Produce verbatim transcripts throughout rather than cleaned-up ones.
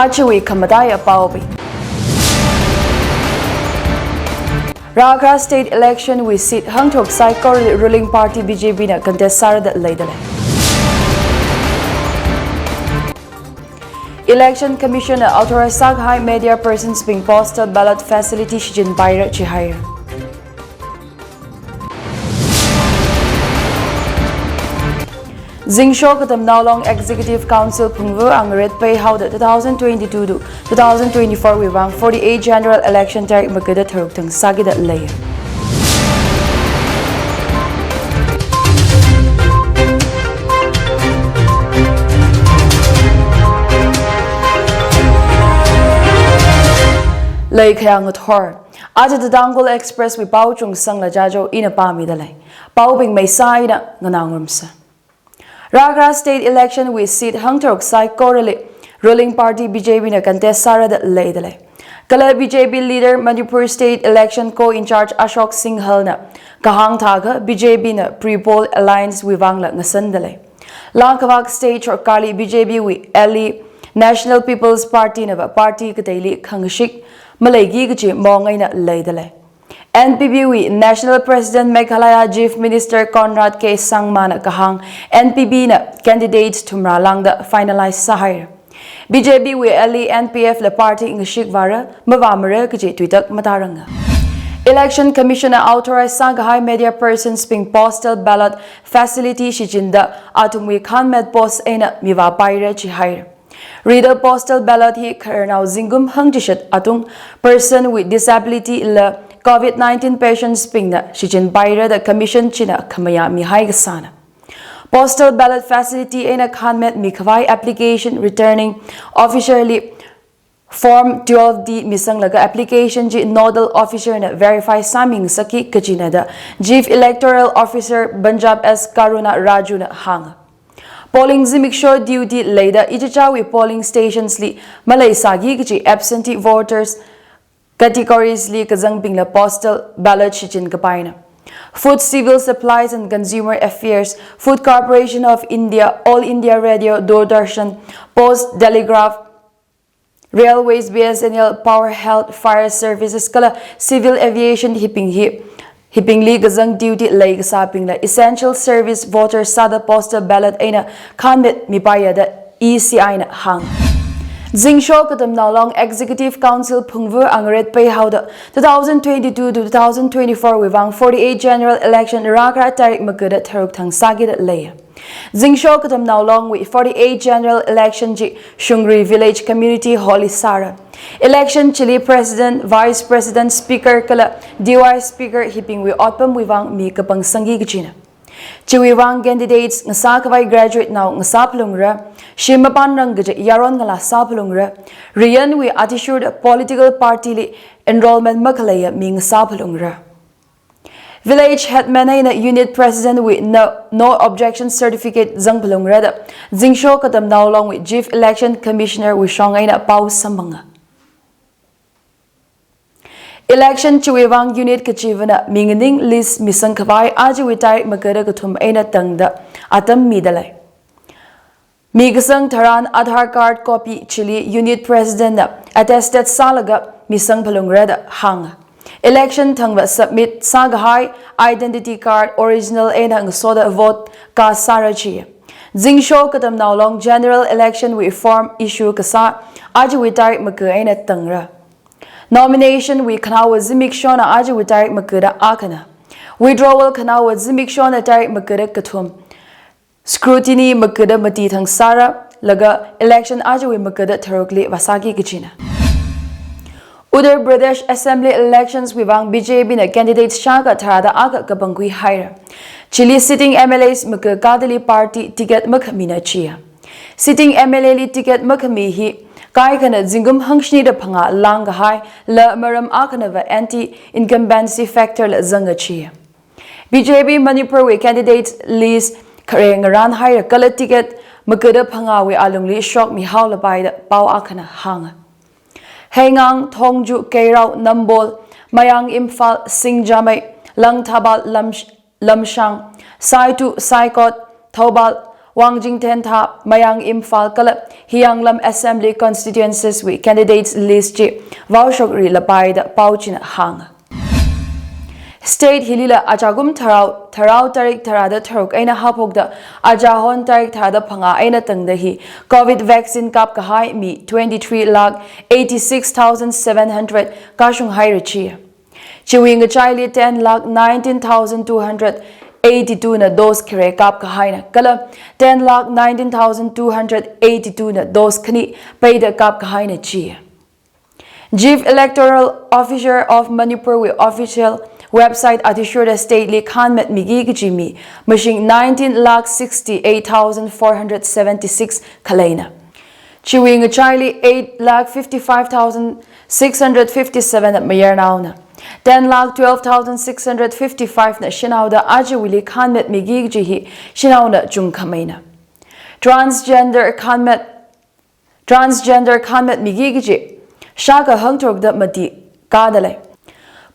Ajawui khamataiya paobing. Rākhara state election wui seat hangtharuk saikorali ruling party B J P na contest sāra da leidalei. Election Commission na authorize sākahai media persons bing postal ballot facility shichinpaira jihaira. Zingsho Katamnao Long Executive Council phungvu angaret peihaoda two thousand twenty-two to two thousand twenty-four wui vang forty-eight General Election tarik magada tharuk thang sākida lei. Leikhayang ngathor. Aja The Tangkhul Express wui pao chungsangla jajo ina pāmida lei. Paobing meisā eina nganāngarumsa. Rākhara state election wui seat hangtharuk saikorali ruling party B J P na contest sāra da leidalei. Kala B J P leader Manipur State Election Co-in-charge Ashok Singhal na kahāng thākha B J P na pre-poll alliance wui vangla ngasandalei. Lāngkhavak state sarkarli B J P wui ally National People's Party nava party kateili khangashik maleiki kaji maong eina leidalei. N P P wui National President Meghalaya Chief Minister Conrad K Sangma na kahāng, N P P na candidates thumrā lāngda finalize sāhaira. B J P wui ally N P F la party ngashik vāra, mavāmara kaji tuitak mataranga. Election Commission na authorize sākahai media persons bing postal ballot facility shichinda athumwui khānmet post eina mivāpaira jihaira. Rida postal ballot hi khararnao zingkum hangchishat atung, person with disability la covid nineteen patients bingna shichinpaira da commission china khamayā mihai kasāna. Postal ballot facility eina khānmet mikhavai application returning officer li Form twelve D misanglaga application chi nodal officer na verify sāmingasakki kajina da Chief Electoral Officer Punjab S Karuna Raju na hānga. Polling zimiksho duty leida ichichāwui polling stations li maleisāki kaji absentee voters categories li kazangbingla postal ballot shichinkapaina. Food, Civil Supplies and Consumer Affairs, Food Corporation of India, All India Radio, Doordarshan, Post, Telegraph, Railways, B S N L, Power, Health, Fire Services kala Civil Aviation hibing hi, hibingli kazang duty leikasābingla essential service voter sāda postal ballot eina khānmet mipaiya da E C I na hāng. Zingsho Katamnao Long Executive Council phungvu angaret peihaoda two thousand twenty-two to two thousand twenty-four wui vang forty-eight General Election rākhara tarik magada tharuk thang sākida lei. Zingsho Katamnao Long wui forty-eight General Election chi Shungri Village Community Hall li sāra. Election chili President, Vice President, Speaker kala D Y Speaker hibingwui otpamwui vang mi kapangsangki kajina. Chiwui vang candidates ngasākhavai graduate nao ngasāphalungra, shim mapanrang kaji yaron ngalā sāphalungra, riyanwui athishurda political party li enrollment makhaleiya mi ngasāphalungra. Village headman eina unit president wui no, no objection certificate zangphalungra da Zingsho Katamnao Long wui Chief Election Commissioner wui shong eina pao samphanga. Election chiwui vang unit kachivana mi nganing list misangkhavai ajawui tarik magada kathum eina tangda atam mida lei. Mi kasang tharan Aadhaar card copy chili unit president na attested sālaga misangphalungra da hānga. Election thangva submit sākahai identity card original eina ngasoda vote cast sāra jiya. Zingsho Katamnao Long General Election wui form issue kasā ajawui tarik maga eina tangra. Nomination wui khanaowa zimikshona ajawui tarik magada akhana. Withdrawal khanaowa zimikshona tarik magada kathum. Scrutiny magada mati thang sāra, laga election ajawui magada tharukli vāsāki kajina. Uttar Pradesh Assembly Elections wui vang B J P na candidate shākha tharāda akha kapangkhui haira. Chili sitting M L As maga kadali party ticket makhamina jiya. Sitting M L A li ticket makhami hi kaikhana zingkum hangshinida phangā lāngkahai, la maram akhanava anti-incumbency factor la zanga jiya. B J P Manipur wui candidate list khare ngarān haira kala ticket magada phangāwui alungli shokmihaolapai da pao akhana hānga. Heingang, Thongju, Keirao, Nambol, Mayang, Imphal, Singjamei, Langthabal, Lamsh-, Lamshang, Saitu, Saikot, Thoubal, Wangjing Tentha, Mayang Imphal kala Hiyanglam Assembly Constituencies wui candidates list chi vaoshokri lapai da pao china hānga. State hilila ajakum tharao, tharao tarik tharāda tharuk eina haophokda ajahon tarik tharāda phangā eina tangda hi COVID vaccine kapkahai mi twenty-three lakh eighty-six thousand seven hundred kashung haira chi. Chiwui ngachaili ten lakh nineteen thousand two hundred eighty-two na dose khare kapkahaina kala ten lakh nineteen thousand two hundred eighty-two na dose khani peida kapkahaina chi. Chief Electoral Officer of Manipur wui official website athishurda state li khanmatmiki kaji mi mashing nineteen lakh sixty-eight thousand four hundred seventy-six khaleina. Chiwui ngachaili eight lakh fifty-five thousand six hundred fifty-seven mayarnaona. Ten lakh twelve thousand six hundred fifty-five na shanaoda ajawuili khanmatmiki kaji hi shanaona chungkhameina. Transgender khanmat Transgender khanmatmiki kaji shākha hangtharukda mati kadalei.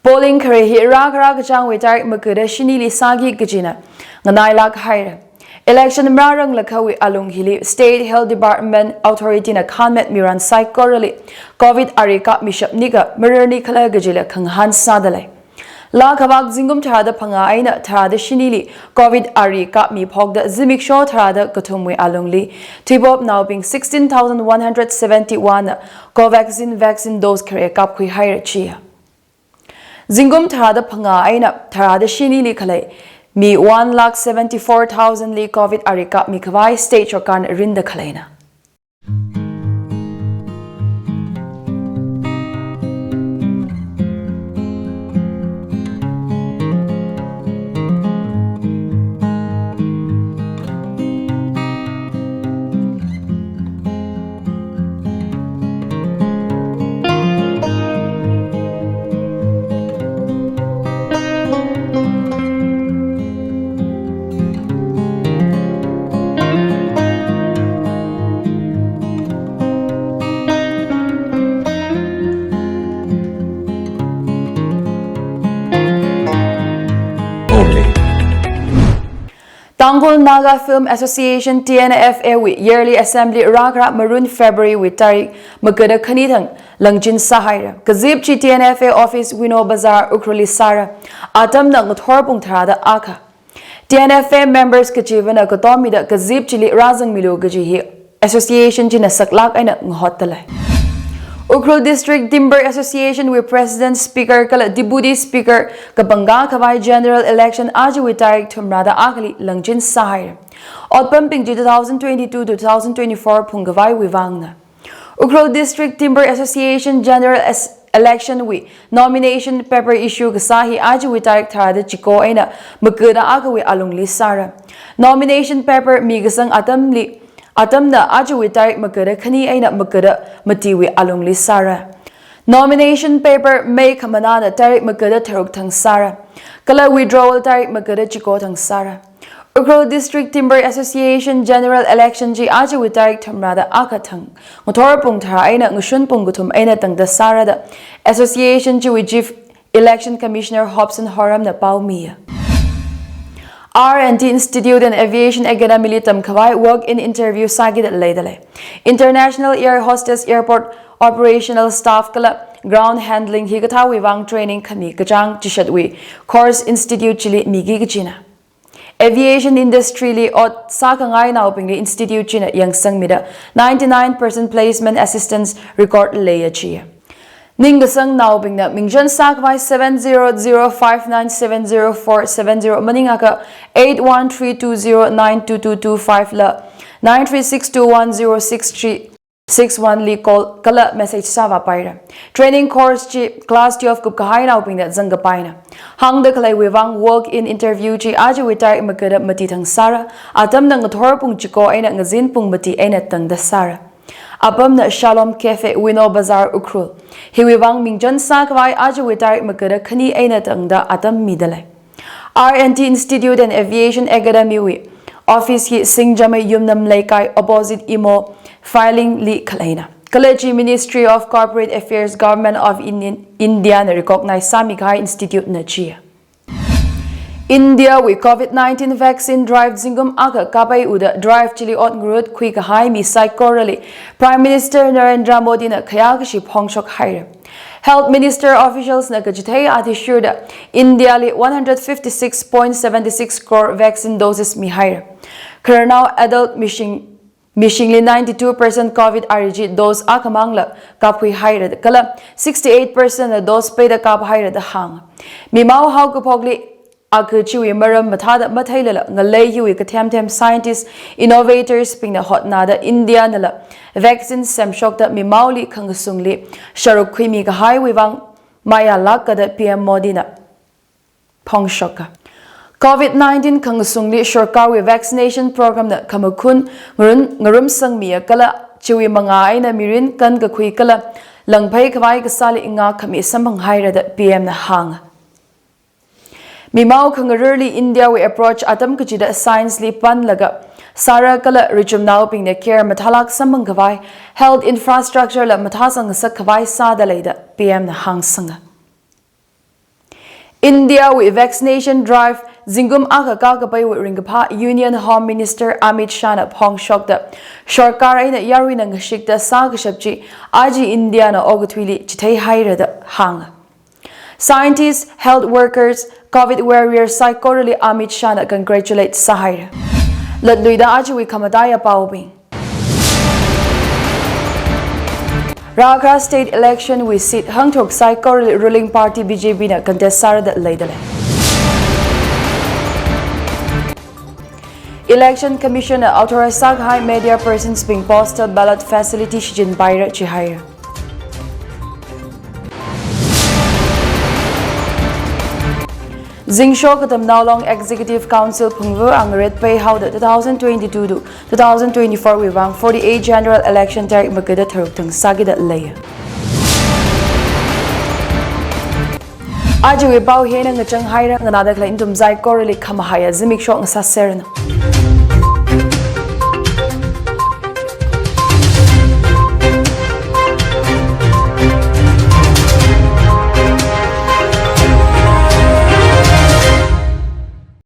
Polling khare hi rākhara kachāngwui tarik magada shinili sāki kajina nganailāk haira. Election marāranglakha wui alung hili State Health Department Authority na khanmatmiran saikorali COVID ari kapmishapni kha mararni khala kajila khangahān sādalei. Laa khavak zingkum tharāda phangā eina tharāda shinili COVID ari kapmiphokda zimiksho tharāda kathumwui alungli thuipopnaobing sixteen thousand one hundred seventy-one na Covaxin vaccine dose khare kapkhui haira chi. Zingkum tharāda phangā eina tharāda shinili khalei mi one lakh seventy-four thousand li COVID ari kapmikhavai state sorkarna rinda khaleina. Tangkhul Naga Film Association, T N F A wui yearly assembly rākhara Maroon February wui tarik magada khani thang langchin sāhaira. Kazip chi T N F A office Wino Bazar Ukhrulli sāra. Atamna ngathor pung tharāda akha. T N F A members kachivana katomida kazip chili rāzangmilu kaji hi association china saklāk eina ngahotdalei. Ukhrul District Timber Association wui President, Speaker kala Deputy Speaker kapangkā khavai general election ajawui tarik thumrāda akhali langchin sāhaira. Otpamping chi two thousand twenty-two to two thousand twenty-four phungkhavaiwui vangna. Ukhrul District Timber Association General Es-, Election wui nomination paper issue kasā hi ajawui tarik tharāda chiko eina magada akhawui alungli sāra. Nomination paper mikasang atamli, atamna ajawui tarik magada khani eina magada matiwui alungli sāra. Nomination paper meikhamanāna tarik magada tharuk thang sāra. Kala withdrawal tarik magada chiko thang sāra. Ukhrul District Timber Association General Election chi ajawui tarik thumrāda akha thang ngathor pung tharā eina ngashun pung kathum eina tangda sāra da association chiwui Chief Election Commissioner Hobson Horamna paomiya. R and D Institute and Aviation Academy li tamkhavai walk-in interview sākida leidalei. International Air Hostess Airport Operational Staff kala Ground Handling hikathāwui vang training khami kachāng chishatwui course institute chili miki kachina. Aviation industry li ot sākhangainaobingli institute china yangsangmida ninety-nine percent placement assistance record leiya chi. Ningkasangnaobingna mingchon sākhavai seven zero zero five nine seven zero four seven zero maningakha eight one three two zero nine two two two five la nine three six two one zero six three six one li call kala message sāvāpaira. Training course chi class twelve kupkahainaobingna zangkapaina. Hāngda khaleiwui vang walk-in interview chi ajawui tarik magada mati thang sāra, atamna ngathor pung chiko eina ngazin pung mati eina tangda sāra. Apamna Shalom Cafe, Wino Bazar, Ukhrul. Hiwui vang mingchon sākhavai ajawui tarik magada khani eina tangda atam midalei. R and D Institute and Aviation Academy wui office hi Singjamei Yumnam Leikai opposite Imo Filing li khaleina. Kala chi Ministry of Corporate Affairs, Government of Indian, India na recognize sāmikahai institute na chi. India wui COVID nineteen vaccine drive zingkum akha kapai uda drive chili ot ngarut khui kahai mi saikorali Prime Minister Narendra Modi na khayā kashi phongshok haira. Health Minister officials na kachithei athishurda India li one hundred fifty-six point seven six crore vaccine doses mihaira. Khararnao adult mishing mishingli ninety-two percent COVID R G dose akhamangla kaphui haira kala sixty-eight percent na dose peida kap haira da hānga. Mimao haokaphokli akha chiwui maram mathāda matheilala ngalei hiwui kathem them scientist, innovators bingna hotnada India nala vaccine semshokda mimaoli khangasungli sharuk khuimi kahaiwui vang mayālāka da P M Modi na phongshoka. COVID nineteen khangasungli sorkarwui vaccination program na khamakhun ngarun, ngarumsangmiya kala chiwui mangā eina mirin kankakhui kala langphei khavai kasāli ngākhami samphang haira da P M na hānga. Mimao khangarurli India wui approach atam kachida science li panlaga sāra kala richumnaobingna care mathālāk samphang khavai, health infrastructure la mathāsang ngasak khavai sāda lei da P M na hāngsanga. India wui vaccination drive zingkum akha kakapaiwui ringkaphā Union Home Minister Amit Shah na phongshokda sorkar eina yaruina ngashikda sākashap chi aja India na okathuili chithei haira da hānga. Scientists, health workers, COVID warriors saikorali Amit Shah na congratulate sāhaira. Latluida ajawui khamataiya paobing. Rākharā state election wui seat hangtharuk saikorali ruling party B J P na contest sāra da leida lei. Election Commission na authorize sākahai media persons bing postal ballot facility shichinpaira chihaira. Zingsho Katamnao Long Executive Council phungvu angaret peihaoda two thousand twenty-two to two thousand twenty-four wui vang forty-eight general election tarik makada tharuk thang sākida lei. Ajawui pao hina ngachang haira, nganāda khalei nathum saikorali khamahaiya zimiksho ngasāseranu.